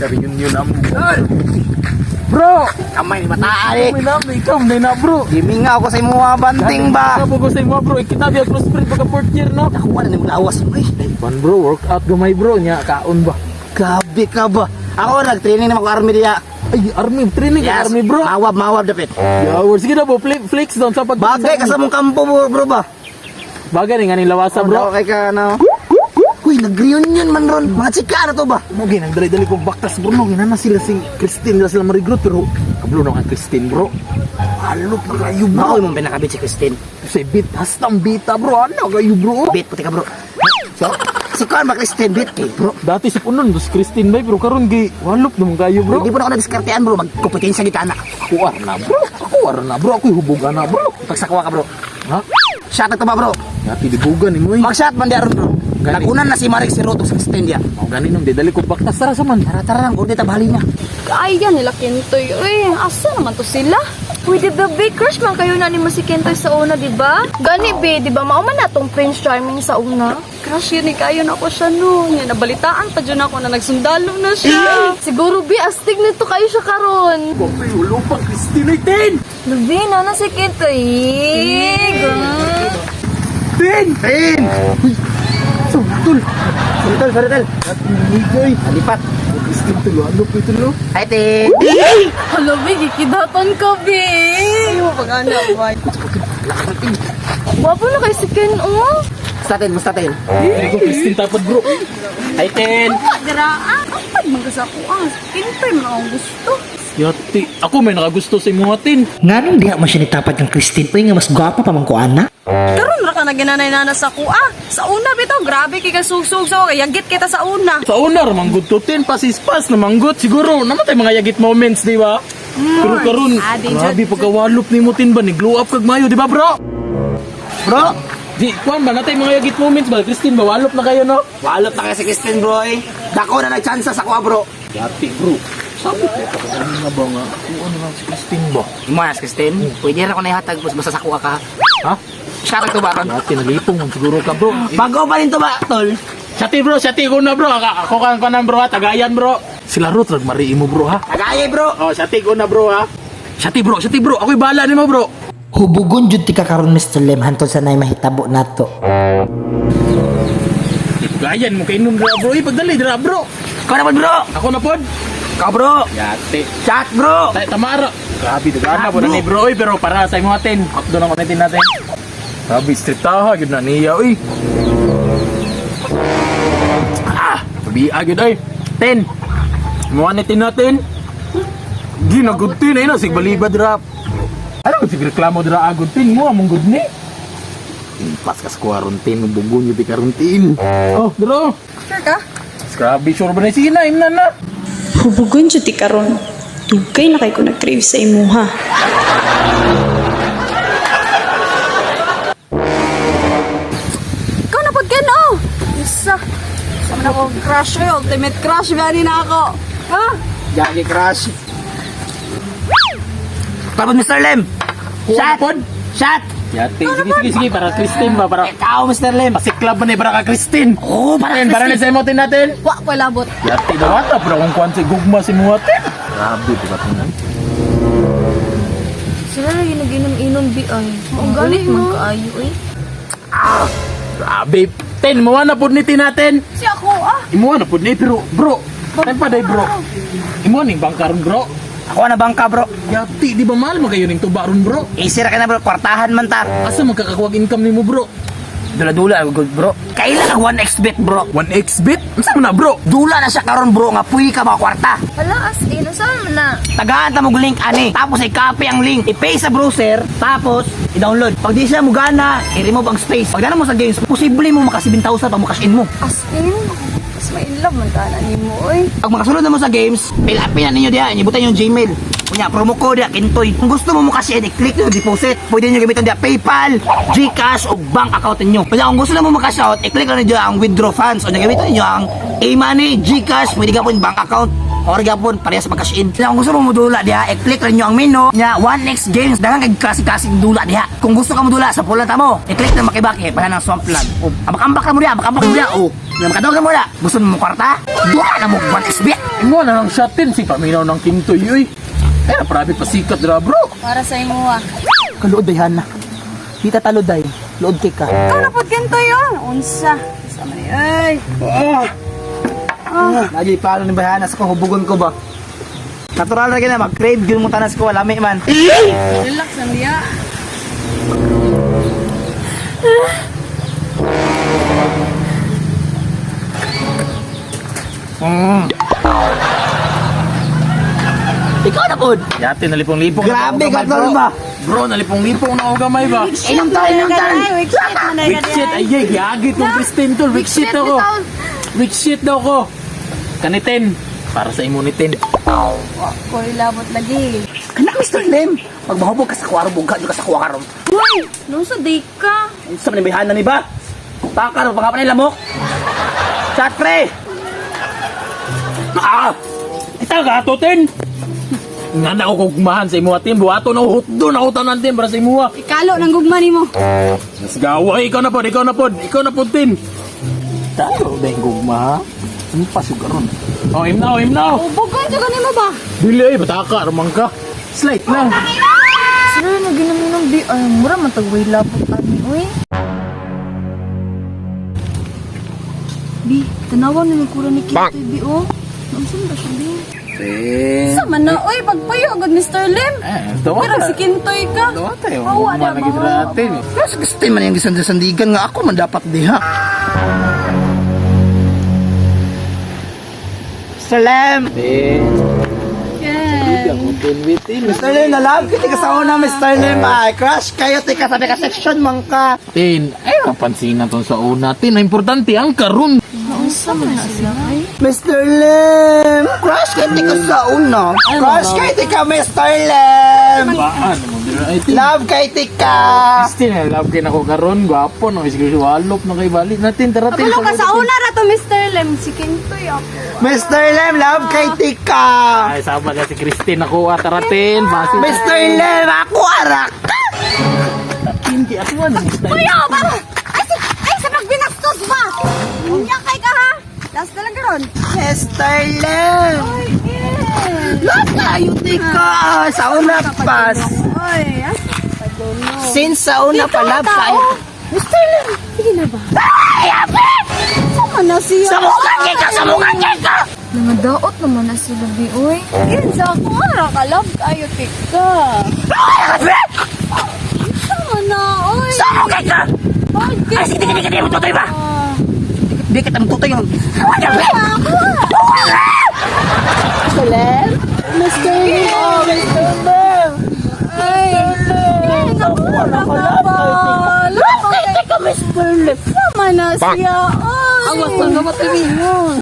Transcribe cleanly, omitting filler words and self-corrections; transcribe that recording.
Sa reunion amo. Bro! Kamay ni mataan eh. May na, ikaw na na bro. Gimingaw ko sa imo banting ba. Ako ko sa imo bro, kita biya cross breed pagka fourth year no. Nakuha na nimo lawas mo eh. Pan bro, workout gamay bro nya kaon ba. Grabe ka ba? Ako nag-training na ako army diya. Ay, army training ka army bro. Mawab, mawab dapit. Yeah, sige na bro, flex down sa pag Bagay ka sa mong kampo bro, bro ba? Bagay ni nga ni lawasa bro. Bro, kay ka na. Uy, nag-reunion man ron. Mga chika na to ba? Mo ginang dali-dali kong baktas bro no, ginana sila si Christine na sila ma-recruit pero kablo na kang Christine bro. Halop na kayo bro. Mao imong pinakabit si Christine. Sa bit hastang bita bro, ano kayo bro? Bit puti ka bro. So, si Kuan ba Christine bit kay bro? Dati si punon dos Christine bay pero karon gi walop naman kayo bro. Hindi po na ako nadiskartean bro, magkompetensya kita anak. Ako ar na bro. Ako ar na bro, ako'y hubog ana bro. Pagsakwa ka bro. Ha? Shot to ba bro? Yati dibugan ni mo eh. Mag-shot man di aron bro. Gani. Nagunan na si Marek si Roto sa Christine diya. Mao gani nung didali ko baktas tara sa man. Tara tara lang, gordi ta bahali na. Kaya nila Kentoy. Uy, asa naman to sila? Pwede ba, be? Crush man kayo na ni mo si Kentoy sa una, di ba? Gani, be, di ba? Mao man na tong Prince Charming sa una. Crush yun, eh, kayo na ako siya, no. Nga, nabalitaan pa dyan ako na nagsundalo na siya. Siguro, be, astig nito kayo siya karon. Kopi ulo pa Christine ay ten. Lubi, na na si Kentoy. Ten. Ten! Sutol. Sorry tol, sorry tol. Nigoy. Nalipat. Christine tulo ano pa ito lo? Hi, Tin. Hala, be, gikidaton ka, be. Ay, mo pag-anak, ba? Wapo na kay si Ken, oh. Musta Tin, musta Tin. Dili ko Christine tapad bro. Ay ten. Dira, ah, apad man ka sa ako, ah. Kentoy man akong gusto. Yati, ako may nakagusto sa imo tin. Nganong diha man siya nitapad kang Christine uy nga mas gwapa pa man ko ana? Karon ra ka na ginanay-nana sa kuha. Sa una bitaw grabe kay kasugsug sa kay yagit kita sa una. Sa una ra manggut to ten pasispas na manggut siguro namatay mga yagit moments di ba? Pero karon Ah, di, grabe pagkawalop nimo tin ba ni glow up kag mayo di ba bro? Bro, Di kuan ba natay mga yagit moments ba Christine ba walop na kayo no? walot na kayo si Christine bro eh. Dako na nagtsansa sa kuha bro. Yati bro. Sabi ko pa ano nga ba nga kuan na lang si Christine ba? Imo na si Christine. Pwede ra ko na ihatag basta sa kuha ka. Ha? Shot to ba ron? Yati nalipong man siguro ka bro. Bago pa rin to ba tol? Shati bro, shati ko na bro. Ako, ako kang kanan bro ha, tagayan bro. Sila Ruth nagmari mo bro ha. Tagay bro. Oh, shati ko na bro ha. Shati bro, shati bro. Ako'y bahala nimo bro. Hubugon jud ti ka karon Mr. Lim hantod sa nay mahitabo nato. Gayan mo kay nung bro bro. Eh, pagdali dira bro. Ikaw na bro. Ako na pod. Ikaw bro. Yati. Chat bro. Tay tamara. Grabe dagana po na ni bro oy pero para sa imo atin. Doon ako natin natin. Grabe striptaha gyud na niya oy. Ah, biya gyud oy. Ten. Mo ani tin natin. Ginagud tin ay na sig balibad ra. Ano sig reklamo dira agud tin mo among gud ni. Impas ka sa kwarantin, bugon yun di karon tin. Oh, dro. Sure ka? Grabe, sure ba na sige na, imna na. Hubugon jud ti karon. Dugay na kay ko nag-crave sa imuha. Ikaw na pud Ken oh. Isa. Sa man ako crush oy, ultimate crush gani na ako. Ha? Jagi crush. Tapos Mr. Lim. Shot. Pod. Shot. Yati, sige, sige, sige, para Christine ba, para Ikaw Mr. Lim. pasiklab ba ni para ka Christine? Oh, para Para para ni sa emotin natin. Wa ko labot. Yati, dawata, pero kung kwan si gugma si muatin. Grabe, di ba tingnan? Sila lagi nag-inom-inom bi ay. Ang galit man kaayo oy. Grabe. Ten, muwa na pod ni tin natin. Si ako ah. Imuha na pod ni, pero bro, time pa day bro. Imuha ning bangka ron bro. Ako na bangka bro. Yati, di ba mahal man kayo ning tuba ron bro? Easy ra ka na bro, kwartahan man ta. Asa magkakakuwag income nimo bro? Dula-dula good bro. Kailan ang 1xbet bro? 1xbet? Unsa man na bro? Dula na siya karon bro nga puy ka mga kwarta. Hala as in saan man na? Tagaan ta mog link ani. Tapos i-copy ang link, i-paste sa browser, tapos i-download. Pag di siya mugana, i-remove ang space. Pag mo sa games, posible mo maka 7,000 pag mo cash in mo. As in mas ma-in love man ta na nimo oy. Pag makasulod na mo sa games, fill upin na ninyo diha, ibutan yung Gmail. Kunya, promo code diha, Kintoy. Kung gusto mo mo cash in, i-click nyo deposit. Pwede nyo gamitin diha PayPal, GCash o bank account ninyo. Kaya kung gusto na mo ma-cash out, i-click lang ninyo ang withdraw funds o gamitin ninyo ang E-money, Gcash, pwede ka po bank account. Or gapon parehas mag-cash in. Kung gusto mo modula diha, i-click lang nyo ang menu nya 1x Games, daghang kay klase-klase dula diha. Kung gusto ka modula sa pula ta mo, i-click na makibaki para ng Swampland. O, ambak-ambak na mo diha, ambak-ambak mo diha. O, na makadawag na mo diha. Gusto mo kwarta? Dula na mo 1x bet. Ingo na lang siya tin si paminaw ng Kintoy oy. Eh, grabe pasikat dira bro. Para sa imo ah. Kaluod day hana. Kita talo day. Luod kay ka. Ikaw na pod Kintoy oh. Unsa? Unsa man ni ay. Lagi paano ni Bayana sa hubugon ko ba? Natural ra gina mag-crave gyud mo tanas ko lami man. Relax lang diya. Ikaw na pod. Yate nalipong-lipong. Grabe na ako ka, gamay, bro. tol ba? Bro, nalipong-lipong na ako gamay ba? Inom ta, inom ta. Ay, weak shit man ay. Weak shit, ay, ay, giagit kong Christine tol. Weak shit ako. Weak shit daw ko. Kanitin. Para sa immunitin. Koy labot lagi. Kana Mr. Lim, pag mahubog ka sa kuwaro, bugha jud ka sa kuwaro. Uy, nung sa day ka. Unsa man ni Bayana ni ba? Taka ro pangapan ni lamok. Chat pre. Ah! Kita ka ato, tin. Nga na ako kugmahan sa imuha, tin. Buhato na hutdo na ako tanan, tin, para sa imuha. Ikalo ng gugma nimo. Mas gawa, ikaw na pod, ikaw na pod, ikaw na pod, tin. Tayo, dahil gugma, ha? Ano pa sugaron? Oh, im na, oh, im na. Ubugon jud nimo ba? Dili, ay, bataka, rumang ka. Slight lang. Sino na ginaminong BR? Mura man tagway labot ani oy. Bi, tanawa na ni kura ni Kintoy bi oh. Naunsan ba siya bi? Tin. Sa man na oy pagpuyo agad Mr. Lim. Eh, tawa Pero si Kintoy ka. Tawa tayo. Awa Gugma na na gid ba? natin. Mas gusto man yung gisandigan nga ako man dapat diha. Mr. Lim! Tin. Ken. Tin, tin, Mr. Lim, nalab kita ka sa una, Mr. Lim. Ay, crush kayo, tika sabi ka section man ka. Tin, ay, napansin na tong sa una. Tin, ang importante, ang karun. Naunsa man na sila ay. Mr. Lim, crush kayo tika sa una. Crush kayo tika, Mr. Lim. Baan mo dira ay tin. Love kayo tika. Tin, I love kay nako karon, gwapo no, siguro walop na kay balik natin tara tin. Kabalo ka sa una ra to Mr. Lim si Kintoy ako. Mr. Lim, love kayo tika. Ay, sama na si Christine ako, ah, tara tin. Basi. Mr. Lim, ako arak ka. Tin, ki ato man. Kuya, ba? Ay, sa, ay, sa pagbinastos ba? Unya kay ka ha? Last na lang karon. Mr. Lim. Ay, Ken. Love kayo tika. Sa una pas. Oy, asa padulo. Since sa una pa love kayo. Mr. Lim, sige na ba? Ay, ape! Sama na siya. Samukan kay ka, samukan kay ka. Nangadaot naman na sila, bi, oy. Ken, sa ako ara ka, love kayo, tika. Ay, ape! Sama na, oy. Samukan ka! Ay, Ken. Ay, sige, sige, sige, tutoy ba? Di kita matutoy yung... Ay, ape! Mr. Lim? Mr. Lim! Oh, Mr. Lim! Ay, Ken, ako ara ka ba? Love kayo, Teka, Mr. Lim! Sama na siya, oy. Awas na naman,